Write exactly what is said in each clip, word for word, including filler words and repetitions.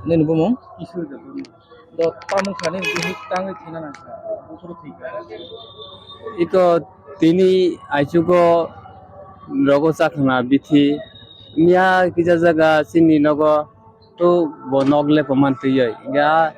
Nini bumung? Kishore Debbarma. Do tamung kha nini bihik tangwi thwina nang kha. Buphuru thwi kha. Iko tini aichugo rogo chakhna bithi. Miya kisa jaga chini nogo to bo nok lepa man twi oi. Ga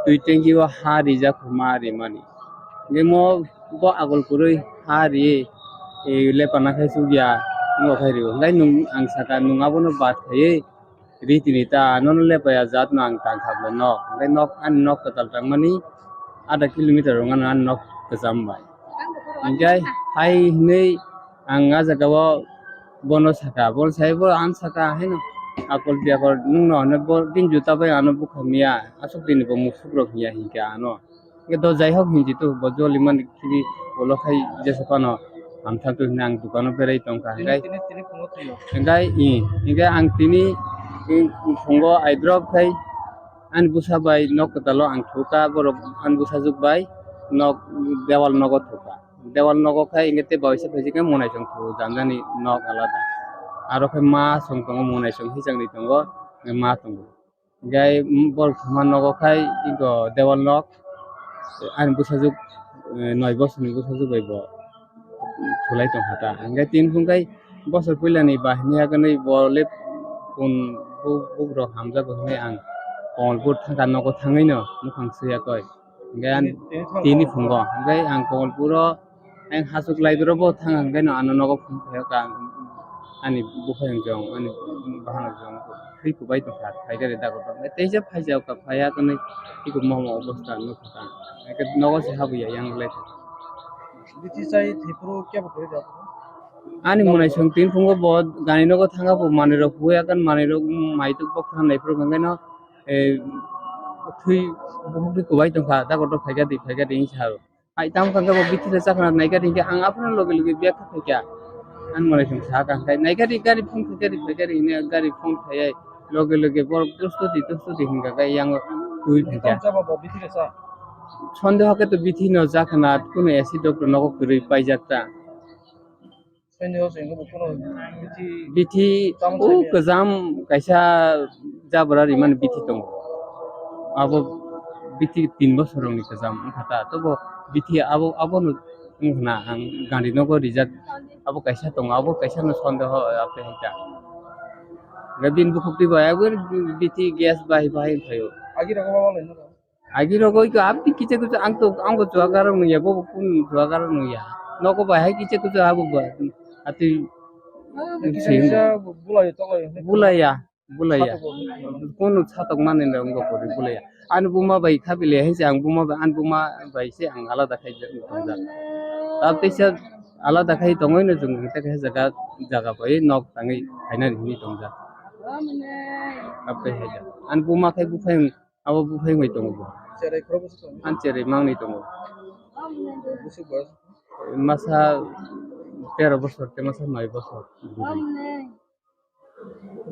twi tengki o ha rijak ma rimani. Nemo bo agol kwrwi ha ri, e, lepana khai chukya, wngkha khai rio. Hwnkhe nwng, ang sakha, nwng abono bad khaiwi ri tini ta, nono lepaya jat no ang tang kha bwle nok. Hwnkhe nok, ani nok kwtal tangmani adha kilometer wngmano ani nok kwcham bai. Hwnkhe hai hwnwi ang ah jagao bono sakha, bono sai bo ang sakha haino akol biyakol nwngno hwnwi bo bini juta bai ano bukha miya, aswk dini bo musuk rok hinya hinkhe ano. Hwnkhe do jai hok hinji tu bo joli mani khibi ulo khai jesa phano hamtham tu hwnwi ang dukano berai tongkha. Tini, hwnkhe tini, tini phungo thwio. Hwnkhe i, hwnkhe ang tini, i, phungo aidrop khai ani bwsa bai nok kwtalo ang thukha, borok ani bwsajwk bai nok dewal nogo thukha. Dewal nogo khai hwnkhe tei baisa phaising khe mwnaisong thu janjani nok alada. Aro khe ma song tongo, mwnaisong hisangni tongo, ma tongo. Gai borok thuma nogo khai iko dewal nok ani bwsajwk, eh, noi bosorni bwsajwk bai bo thulai tongkha ta. Hwnkhe tini phung khai bosor puilani bahini hagani bo le kun bu-, bukrok hamjago hwnwi ang Komolpur thangkha nogo thangwino mukhang suyakoi. Hwnkhe ani tini, tini phungo. Hwnkhe ang Komolpuro ang hasuk lai duro bo thang hwnkhe no ano nogo phung phaio ka ani buphai hwnkhe ani bahanok jong thwi kubai tongkha phaikhe re dago tong. Teisa phaijak ka phaiya kwnwi iko momo obostha nukha ka. Hwnkhe nogo se habwi ya yang lai thang. Bithi chai thipuru kebo kwrwi da. Ani mwnaisong tini phungo bo gani nogo thangkha bo manwi rok huya kan manwi rok maituk bok thang nai phuru hwnkhe no eh, thwi bukhuk thwi kubai tongkha, dago to phaikha di, phaikha di, hinwi sa o. Hai, tamo kha khe bo bithi le chakhna naikha di, hinkhe ang aphano loge loge biyakha phaikha. Ani mwnaisong sakha, hinkhe naikha di, gari phone khaikha di, phaikha di, hwnwi gari phone khaiwi loge loge borok dosto di, dosto di hinkha khe yango twi phaikha. Tamo chaba bo bithi le cha? Sondeho khe to bithi no chakhna, kunu A C doctor nogo kwrwi paijak ta. Sini ho sini bo kuno bithi. Bithi tamo o sini. Kwcham kaisa jabra rimani bithi tongo. Abo bithi tin bosor rokni kwcham wngkha ta. Tobo bithi abo, abono wngkha na ang gandhi nogo rijak. Abo kaisa tongo, abo kaisa no sondeho ape hai ta. Ga bini bukhuk twi bai abo bithi gas bai bai phaio. Agi rogo ma wale no. Agi rogo iko abdi kicha kuchu ang to, ang bo chuagarok nungya, bo bo kun chuagarok nungya. Nogo bai hai kicha kuchu abo bo. Ati. Kicha kicha bulai tolai. Bulaiya, bulaiya. Satok. Kunu satok mani na wngkha pori bulaiya. Ani buma bai khabile hai se ang buma bai, ani buma bai se ang alada khai tongjak. Tab teisa alada khai tongoi no chwng tei jaga, jaga bai nok tangwi khainani hinwi tongjak. Tab tei hai ani buma khai buphai Abo buphai wngwi tongo bo. Cherai khoro bwswk tongo? Ang cherai mangni tongo. Bwswk boyas? Masa tero bosor tei masa noi bosor.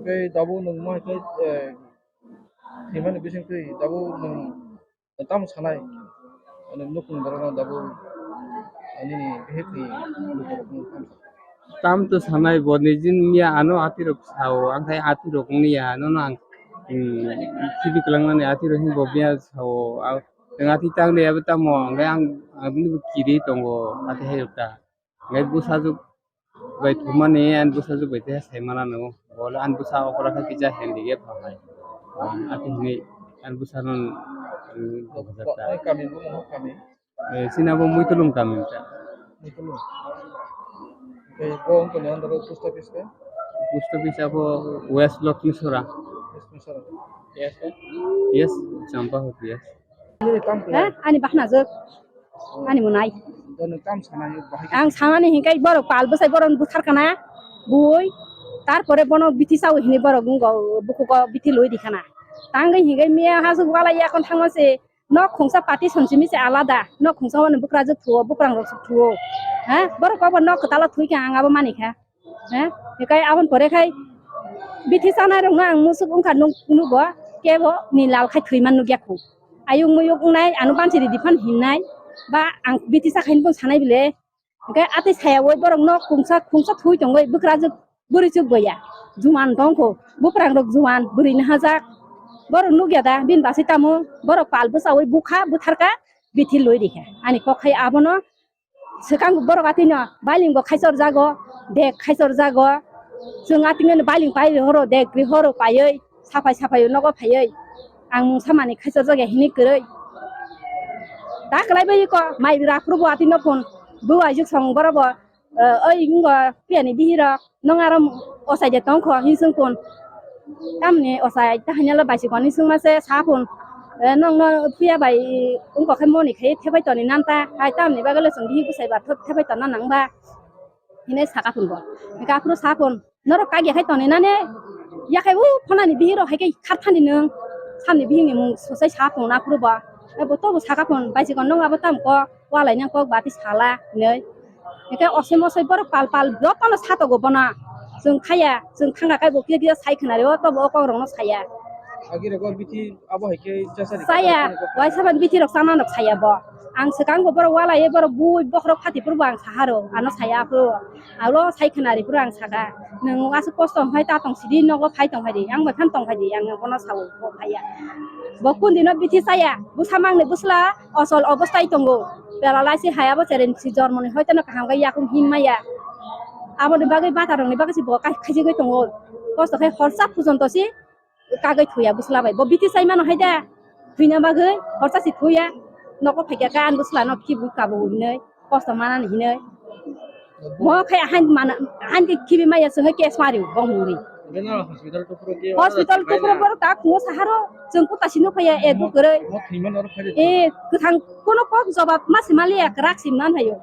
Tei tabuk nwng ma hai khe, eh, thwimani bising twi tabuk nwng tamo sanai? Ani nukhung borokno tabuk nini bihikni lukurokno tamo sanai? Tam to sanai bo nijin miya ano atirok sao, angkhai atirok wngya, nono ang, mm, khibi kwlangnani atirok hinwi bo miya sao, a, chwng ati tangri abo tamo, hwnkhe ang, ang bini bo kiri tongo, ati hai rok ta. Hwnkhe bwsajwk bai thumani, ani bwsajwk bai tei saimano, bole ani bwsa okra khe kisa handicap hai, ati hinwi ani bwsano, mm, Bo-, bo-, kami bo, kami? Eh, chini abo Muitulung kami wngkha. Muitulung. Tei bo wngkha ni under post office khe? Post office abo West Lakshmisora. Lakshmisora. Yes, sir. Yes, Champa Hotel, yes. Nini kam khlai? Ha? Ani bahna jwk. Oh. Ani munai. Bo nwng kam sanai bahai khe? Ang sanani hinkai borok pal bwsai borok bwthar kana. Bui. Tarpore bono bithi sawi hini borok wngkha, bukugo bithi loi di kana. Tangwi hinkai miya hasuk wala yakon thangma se. Nok khungsa party sonsimi se alada, nok khungsa hwnwi bukrajwk thuo, bukrang rok se thuo. Ha? Borok kobo nok kwtalo thwi kha, ang abo mani kha. Ha? Hikai aboni pore khai bithi chanai rokno ang musuk wngkha nuk-, nugo, kebo ni lal khai thwiman nukya khu. Ayuk muyuk wngnai, ano bansi ridi phan hinnai, ba ang bithi cha khaini pon sanai bile. Hwnkhe atwi saya oi borok nok khungsa, khungsa thwi tongwi bukrajwk bwrwichwk boya. Juan tongkho, buprang rok juan, bwrwi ni hajak. Borok nukya da, bini basi tamo, borok pal bwchaui bukha, butharka, bithi loi rikha. Ani kok hai abono, swkang borok atino, bailing bo khaichor jago, dek khaichor jago. Chwng atino bailing pai horo, dek ri horo paioi, saphai saphai nogo phaioi. Ang mungsa mani khaichor jagya hini kwrwi. Ta kwlai bai ko, mai raphuru bo atino phone, bu aijuk song borok bo, Eh, oi, wngkha piyani bihirok, nwng aro ochai de tongkho, hini swngkun. Tamni ochai, ta hainalo baisi koni swngma se saphun. Eh, nwng no piya bai, wngkha khe moni khe thepai toni nanta, hai tamni bagwi le chwng bihi bwsai ba thep-, thepai tonna nangba. Hine sakaphun bo. Hingkhe aphuru saphun, norok kagya khai toni nane, yakhai u phonani bihirok hai khe kharthani nwng, samni bihikni mung sosai saphun aphuru bo. Eh, bo tobo sakaphun, baisi kon nwng abo tamkho. Walai nang kok bati sala hinwi. Hingke osoi mosoi borok pal pal jotono satogo bono. Chwng khaya, chwng thangka kai bo kisa kisa sai khwnari o, tobo o kok rokno saya. Agi rego bithi abo hai khe chasa ni Saya, kok rok waisa ban bithi rok chana nok saya bo. Ang swkang bo borok walai borok bui bokhorok phati phuru bo ang saharo, ano saya aphuru. Alo sai khwnari phuru ang saka. Nwng aswk kosto wng phai ta tong sidi nogo phai tong phai di. Ang bai phan tong phai di, ang bono sao bo phaiya. Bo kun dino bithi saya, bwsa mangni bwsla. Osol obostai tongo. Paralysis hai abo cherem si jormoni hoiteno kaham khe yakung him maya. Aboni bagwi bata rokni bagwi si bo kai-, khaijagwi tongo. Kosto khe horsa pujonto si kagwi thuya bwsla bai. Bo bithi sai mano hai da. Thwina bagwi horsa si thuya. Nogo phaikha khe ani bwsla no khibu kabu hinwi. Kosto manani hinwi. Mo khe ahan mana, ahan khe khibi maya swngo case mari bong muri. Hospital tupro ke Hospital tupro bor ta khungo saharo chwng kuta sino phaya e dukuroi. Mo thwima noro phai. E kwthang kono kok jobab ma se maliya krak sim nan hayo.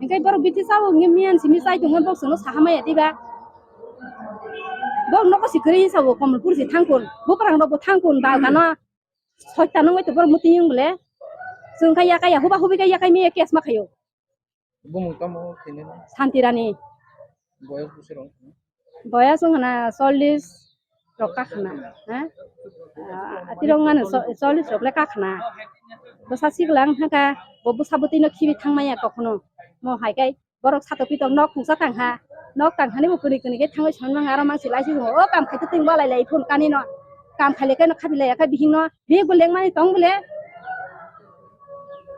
Engkai borok bithi sao ngi miyan simi sai tongma bok sono sahamaya diba. Bok noko si kwrwi sao Komolpur si thangkun. Buprang rok bo thangkun balkano. Soita nungwi to borok muti yung bole. Chwng kha yakai ya huba hubi kha yakai miya case ma khayo. Bumung tamo khainani? Santirani. Boyas bwswk rok? Boyas wngkha na chollish rok kakhna, ha? Ah, atirok wngkha na cho-, chollish rok le kakhna. Bwsa sikla wngkha kha, bo bwsa bwtwi no khibi thangmaya kokno. Mo hai kai borok sato pitok nok khungsa tangkha. Nok tangkhani bo kwrwi kwrwi khe thangwi songwi mangkha, aro mangsi lai si o kam khai twtwing balai lai phone kani no. Kam khai le khe no khabi lai kha bihik no. Bihik bo lengmani tong bole.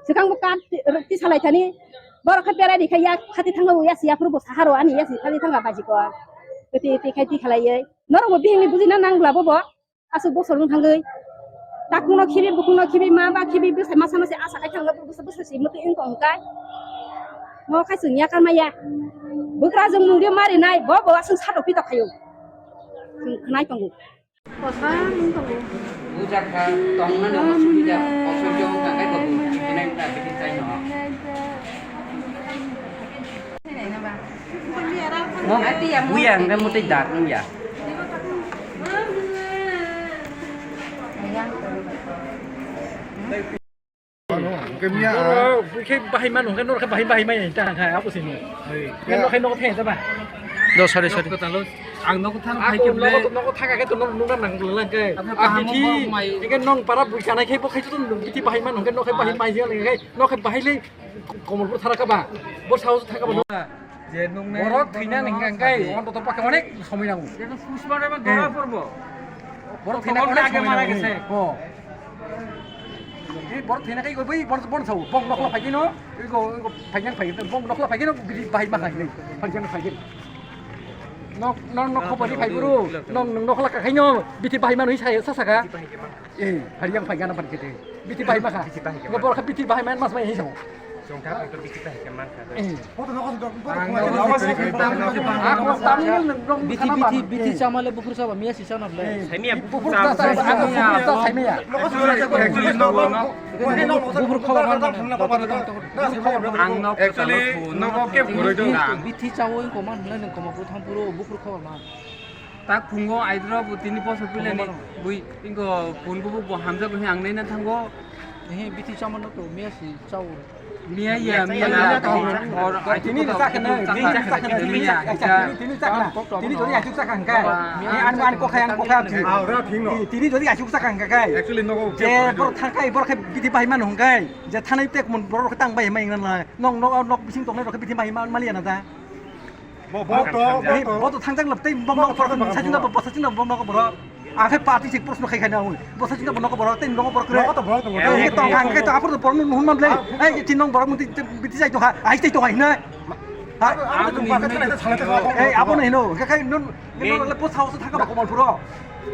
Swkang bo kat ti salai thani. Borok khe berai rikha yak khati thangma ya si yaphuru bo saharo ani ya si khati thangma baji ko. Kwtwi twi khai twi khalai ye. Norok bo bihik ni bujina nang bla bo bo. Aswk bosor wng thangwi. Takung no khibi, bukung no khibi, ma ba khibi, bwsai masa no se asa khai thangwi bwsa bwsa si mutwi wng tong kai. Mo khai chwng ya kan maya. Bwkra jwng mung de mari nai, bo bo aswk sato phi to khayo. Chwng khnai tongo. Kosa mung tongo. Bujak kha tong mano. Osubida, osurjo wng thang kai babu. Kinai ta bikin tai no. Mo, buya ang kamu tidak nung ya. Hwnkhe miya, ah, hwnkhe bahai mano, hwnkhe norok khe bahai bahai mai ta kha, abo sini. Hwnkhe norok khe norok thai ta ba. Do, sorry, sorry. Ang nogo thang phai khe ble. Nogo thang khe to norok nang lang khe. Abi thi, hwnkhe nong para bui kanai khe bo khai to bithi bahai mano, hwnkhe norok khe bahai mai jeng khe, norok khe bahai le. Komolpur thara kha ba? Bo sao thang kha ba? Je nung ne borok thwina ni hwnkha khe onto to pakha onek somoi nango. Pushpa rema dora porbo. Borok thwina onek somoi nango. Oh. Ei borok thwina khe bai borok bon sao. Bong nokla phai khe no. Ego, ego phai khe phai khe. Bong nokla phai khe no bidi bahai ma khai. Phai khe phai khe. Nok, nok, nok khobor ni phai buru. Nok, nok nokla ka khai no. Bithi bahai ma nui sa sa ka. Eh, hari yang phai gana ban kete. Bithi bahai ma kha. Bithi bahai khe. Ngo bor kha bithi bahai man mas mai hiso. Chwng kha ang to bithi bahai khe man kha. Eh. Bithi, bithi, bithi chama le buphuru chaba miya si chana le. Saimia buphuru chaba, saimia. Actually, no, no, no. Buphuru khobor man. Ang nok actually, no, no, ke buphuru dong. Bithi chawi ko man le nang ko ma butham puro buphuru khobor man. Tak phungo aidro bo tini bosor pilani bui ingo phun bo bo hamjak bo ang nai na thango. He bithi chamano to miya si chao. Miya ya, miya ya. Or tini ni sakna, tini sakna, tini sakna, tini sakna. Tini jodi achuk sakang kai. He an an ko khayang ko khayang. Tini jodi achuk sakang kai. Actually no. Je bor thang kai bor khai bithi bai man hung kai. Je thanai tek mon bor tang bai mai nang. Nong nok nok bising tong nai rok bithi bai man mali na da. Bo, bo, bo, bo, bo to thangjak lab tei bo nogo borok, bo, bo, sajina bo, bo sajina bo nogo borok. Ang khe party sik proshno khai khai na ui. Bo sajina bo nogo borok tei nogo borok kre. Nogo to borok tongo. Ang khe to, ang khe to apor to borok nung hun man ble. Ai, tin nong borok mun ti, ti, biti jai to ha. Ai, tei to hai na. Ha? Ang to ba khe thanai to salai to. Ei, abo no hino. Khe khai nun, nun le po sao sa thaka ba komal puro.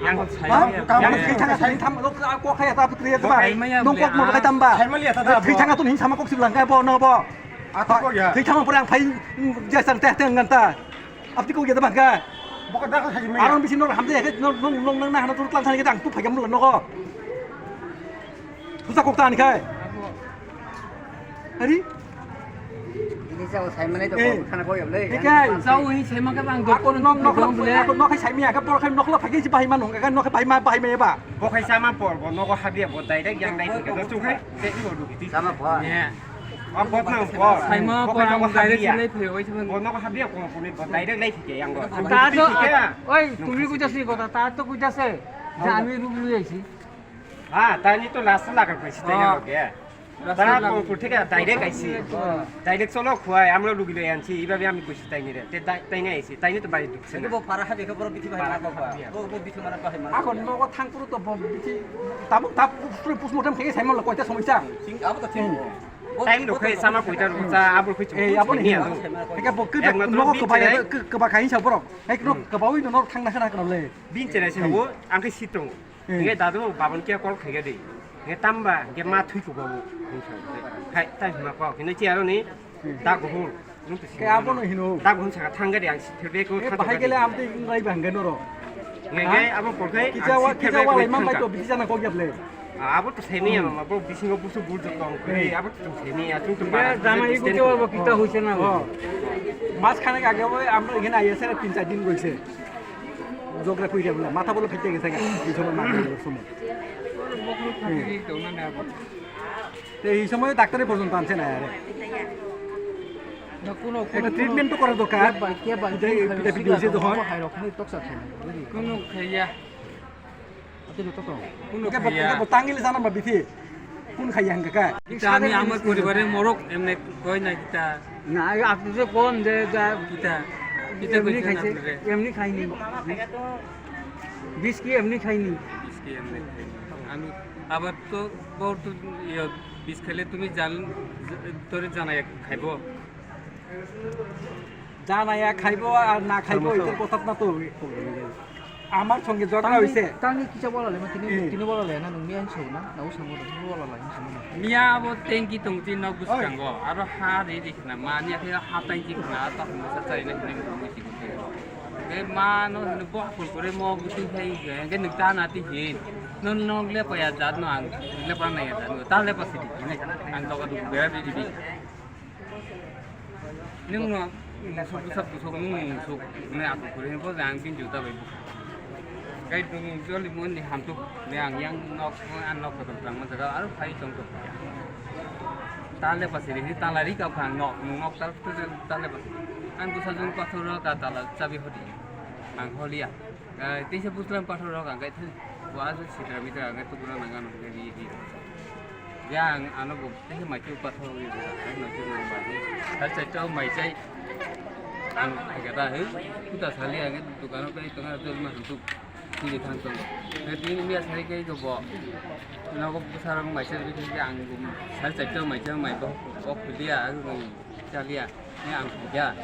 Yang sai. Ha? Yang sai. Thwi thanga, thwi thang, lok, ko khai ta putri ya ba. Nong kok mo khai tam ba. Sai mali ya ta da. Thwi thanga to hin sama kok sib lang kai bo no bo. Ato ko ya. Thwi thangma pore ang phai, mm, jesang teh teh ngan ta. Apti ko ya ta bang ka. Bo ka da ka sai me. Arong bisi nor hamde ya ke nor nong nong nang na hana tur tlang thani ke dang tu phai kam lo nogo. Tusa kok ta ani khai. Ari? Ini sa sai mane to. Eh. Khana ko ya le. Ni kai. Sa u hi sai ma ka bang doktor nong nok nok bole. Nok khai sai me ya ka por khai nok la phai ke si bai man hong ka nok khai bai ma bai me ba. Bo khai sama por bo nogo habia bo direct yang dai ka tu khai. Sama por. Ne. Ang bot nang bot. Saima bot ang direct silai phai oi saman. Bot nang habia ko puni bot direct lai phike yang bot. Ta to, oi, tumi kuja si kotha, ta to kuja se. Ja ami ruk lui aisi. Ha, tani to last lagar paisi tai na ke. Tara ko kuthika direct aisi. Direct solo khuai amro lugi le ansi iba bi ami kusi tai ni re. Te tai na aisi. Tai ni to bai duk se. Bo para ha de ko boro bithi bai na ko. Bo bo bithi mana ko hai mana. Ako nogo thang puru to bo bithi. Tabuk tab pus mortem thege saimon lo koita somoi sa. Sing abo to thing. Time rok khai sama koita rok sa, abo khai chung. Eh, abo ni. Eka bo ke nogo ke bai ke ba kai sa borok. Ek rok ke bawi no thang na khana khana le. Bin chera se bo, ang khai sitong. Nge dadu babon ke call khai ga de. Nge tamba nge ma thui ko babu. Khai tai ma ko. Kino chi aro ni da go hul. Ke abo no hino. Da go hul sa thang ga de ang si thebe ko. Bahai gele am te ngai bang ga noro. Nge nge abo por khai. Kicha wa kicha wa lai man bai to bisi jana ko gyap le. Abo to semi ya, abo bisingo busu bul to tong kri, abo to semi ya, chung to ba. Jama iku to abo kita hoise na. Oh. Mas khane age abo amra ikhane aye sere tin char din goise. Jogra koi dia bole, matha bole phite gese ga. Ei somoy ma bole somoy. Te ei somoy daktare porjonto anse na are. Ekta treatment to kora dorkar. Pita pita hoise jokhon. Kuno khaiya. Kuno khaiya. Tangil jana ba bithi. Kun khaiya hingka ka. Kita ami amar poribare morok emne koi na kita. Na, apni je kon je ja. Kita. Kita emni koi khaise, na. Emni khaini. Biski emni khaini. Biski emni khaini. Ami abar to bahut to, yo, bis khele tumi jan, tore jana khaibo. Janaya khaibo ar na khaibo, khaibo to. Itor kotha na to. Amar songe jogda hoise. Tangni kisa bola le, tini, eh, tini bola le na, nungni an sona, na usang bola, tini bola le, usang bola. Miya abo tengki tongti nok buskango, aro ha ri ri khna, ma ni akhe ha tengki khna, ta khna sa chai na khna, nungni si khna. Be ma no hanu bo apul kore mo buti hai, ge nung ta na ti hin. Non nok le pa ya jat no ang, le pa na ya jat no, ta le pa si di khna, ang to ka du be ri ri. Nwng no musuk bwsak bwsok nwng musuk hwnwi asuk kwrwi hwnwi bo ang bini juda bai bukha. Gai nwng joli moni hamtuk hwnwi ang yang nok, ang nok kotor twlangma jaga aro phai tong tok. Tale pasiri hwnwi tala ri kha ang nok, nwng nok tal tal le pasiri. Ang bwsa jung pathor rok ka tala chabi hodi. Ang holiya. Teisa bwslam pathor rok ang kai thani. Bo aswk sitra mitra ang kai tukuna nang ano hwnwi ri ri. Ya ang ano bo teisa mai tu pathor ri ri. Ang mai tu nang ba. Sal chai chau mai chai. Ang kai kata he. Kuta sali ang kai dukano kai tonga tu ma tu. Tini thang tong. Tini miya sali kai ko bo. Nogo bwsa rok mai chai ri ri ang sal chai chau mai chai mai bo. Bo khuliya ang. Chalia, ni ang khuja,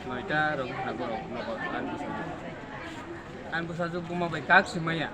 noita rok ha borok nogo, ang bwsajwk. Ang bwsajwk buma bai kak swmaya.